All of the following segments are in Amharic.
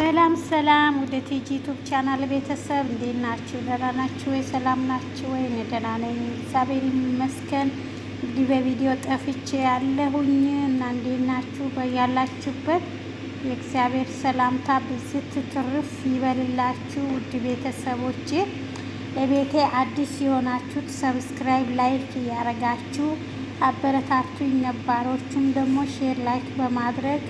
ሰላም ሰላም፣ ወደ ቲጂ YouTube channel ቤተሰብ እንዴት ናችሁ? ደህና ናችሁ ወይ? ሰላም ናችሁ ወይ? እኔ ደህና ነኝ፣ እግዚአብሔር ይመስገን። እንግዲህ በቪዲዮ ጠፍቼ ያለሁኝ እና እንዴት ናችሁ? በያላችሁበት የእግዚአብሔር ሰላምታ ብዝት ትርፍ ይበልላችሁ። ውድ ቤተሰቦቼ ለቤቴ አዲስ የሆናችሁት subscribe፣ like እያረጋችሁ አበረታቱኝ። ነባሮቹም ደግሞ share፣ like በማድረግ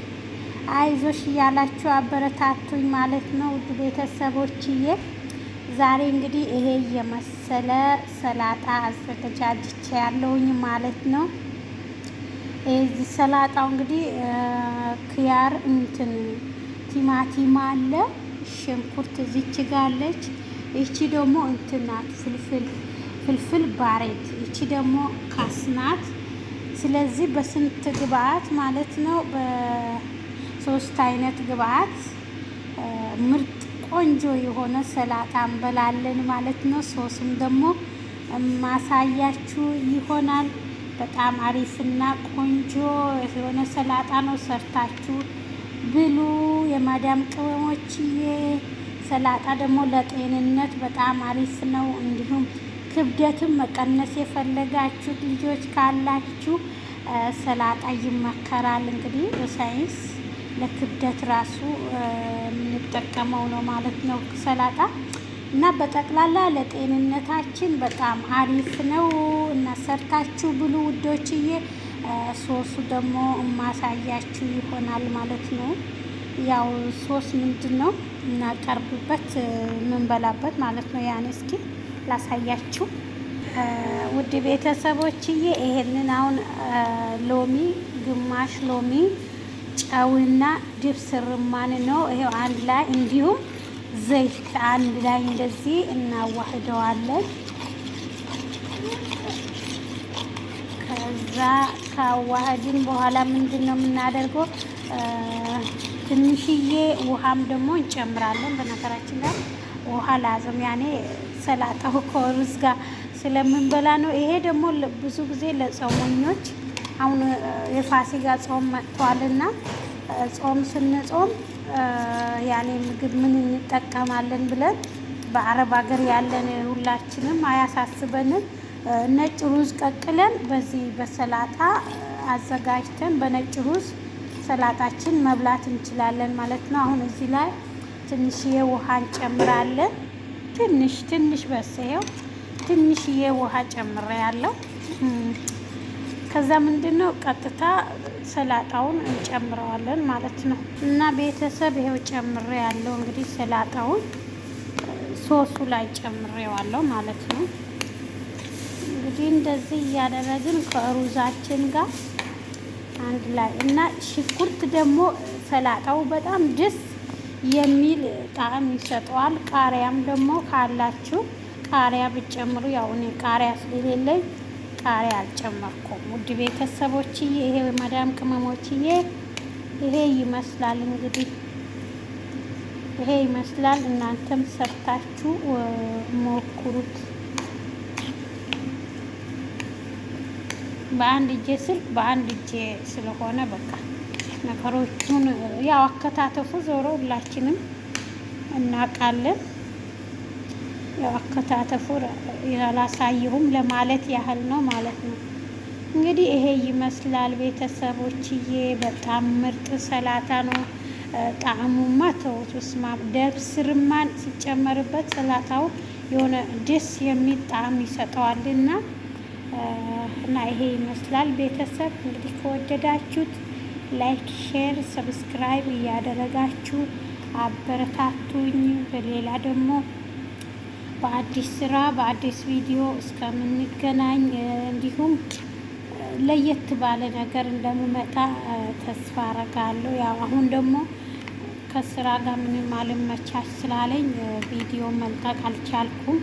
አይዞሽ እያላችሁ አበረታቱኝ ማለት ነው። ውድ ቤተሰቦችዬ ዛሬ እንግዲህ ይሄ የመሰለ ሰላጣ አዘገጃጅቼ ያለውኝ ማለት ነው። እዚህ ሰላጣው እንግዲህ ክያር እንትን ቲማቲም አለ፣ ሽንኩርት እዚች ጋ አለች። ይቺ ደግሞ እንትን ናት ፍልፍል ፍልፍል ባሬት፣ ይቺ ደግሞ ካስናት። ስለዚህ በስንት ግብአት ማለት ነው በሶስት አይነት ግብአት ምርጥ ቆንጆ የሆነ ሰላጣ እንበላለን ማለት ነው። ሶስም ደግሞ ማሳያችሁ ይሆናል። በጣም አሪፍና ቆንጆ የሆነ ሰላጣ ነው። ሰርታችሁ ብሉ የማዳም ቅመሞችዬ። ሰላጣ ደግሞ ለጤንነት በጣም አሪፍ ነው። እንዲሁም ክብደትም መቀነስ የፈለጋችሁት ልጆች ካላችሁ ሰላጣ ይመከራል። እንግዲህ በሳይንስ ለክብደት ራሱ የምንጠቀመው ነው ማለት ነው ሰላጣ እና በጠቅላላ ለጤንነታችን በጣም አሪፍ ነው እና ሰርታችሁ ብሉ ውዶችዬ። ሶሱ ደግሞ ማሳያችሁ ይሆናል ማለት ነው። ያው ሶስ ምንድን ነው እናቀርብበት የምንበላበት ማለት ነው። ያን እስኪ ላሳያችሁ ውድ ቤተሰቦችዬ። ይሄንን አሁን ሎሚ፣ ግማሽ ሎሚ፣ ጨውና دبس رمان ነው። ይሄው አንድ ላይ እንዲሁም ዘይት አንድ ላይ እንደዚህ እናዋህደዋለን። ከዛ ካዋህድን በኋላ ምንድን ነው የምናደርገው? ትንሽዬ ውሃም ደግሞ እንጨምራለን። በነገራችን ላይ ውሃ لازم ያኔ ሰላጣው ከሩዝ ጋር ስለምንበላ ነው። ይሄ ደግሞ ብዙ ጊዜ ለጾመኞች አሁን የፋሲካ ጾም መጥቷልና ጾም ስንጾም ያኔ ምግብ ምን እንጠቀማለን ብለን በአረብ ሀገር ያለን ሁላችንም አያሳስበንም። ነጭ ሩዝ ቀቅለን በዚህ በሰላጣ አዘጋጅተን በነጭ ሩዝ ሰላጣችን መብላት እንችላለን ማለት ነው። አሁን እዚህ ላይ ትንሽዬ ውሃ እንጨምራለን። ትንሽ ትንሽ በሰየው ትንሽዬ ውሃ ጨምሬ ያለው። ከዛ ምንድነው ቀጥታ ሰላጣውን እንጨምረዋለን ማለት ነው። እና ቤተሰብ ይሄው ጨምሬ ያለው እንግዲህ ሰላጣውን ሶሱ ላይ ጨምሬዋለሁ ማለት ነው። እንግዲህ እንደዚህ እያደረግን ከሩዛችን ጋር አንድ ላይ እና ሽንኩርት ደግሞ ሰላጣው በጣም ደስ የሚል ጣዕም ይሰጠዋል። ቃሪያም ደግሞ ካላችሁ ቃሪያ ብትጨምሩ፣ ያው እኔ ቃሪያ ስለሌለኝ ቃሪያ አልጨመርኩም። ውድ ቤተሰቦችዬ ይሄ መዳም ቅመሞችዬ ይሄ ይመስላል እንግዲህ ይሄ ይመስላል። እናንተም ሰርታችሁ ሞክሩት። በአንድ እጄ ስልክ በአንድ እጄ ስለሆነ በቃ ነገሮቹን ያው አከታተፉ ዞሮ ሁላችንም እናውቃለን። ያው አከታተፉ ያላሳየሁም ለማለት ያህል ነው ማለት ነው። እንግዲህ ይሄ ይመስላል ቤተሰቦችዬ። በጣም ምርጥ ሰላጣ ነው። ጣዕሙማ ተውት፣ ስማ دبس رمان ሲጨመርበት ሰላጣው የሆነ ደስ የሚል ጣዕም ይሰጠዋልና እና ይሄ ይመስላል ቤተሰብ። እንግዲህ ከወደዳችሁት like፣ share፣ subscribe እያደረጋችሁ አበረታቱኝ። በሌላ ደግሞ በአዲስ ስራ በአዲስ ቪዲዮ እስከምንገናኝ እንዲሁም ለየት ባለ ነገር እንደምመጣ ተስፋ አረጋለሁ። ያው አሁን ደግሞ ከስራ ጋር ምንም አልመቻች ስላለኝ ቪዲዮ መልቀቅ አልቻልኩም።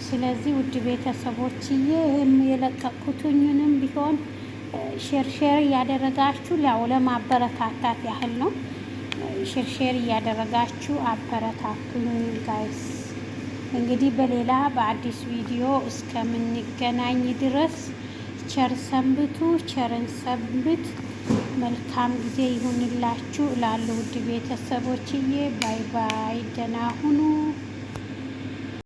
ስለዚህ ውድ ቤተሰቦችዬ ይህም የለቀኩትኝንም ቢሆን share share እያደረጋችሁ ያው ለማበረታታት ያህል ነው። Share share እያደረጋችሁ አበረታቱኝ guys። እንግዲህ በሌላ በአዲስ ቪዲዮ እስከምንገናኝ ድረስ ቸር ሰንብቱ፣ ቸርን ሰንብት። መልካም ጊዜ ይሁንላችሁ እላለሁ። ውድ ቤተሰቦችዬ፣ bye bye፣ ደህና ሁኑ።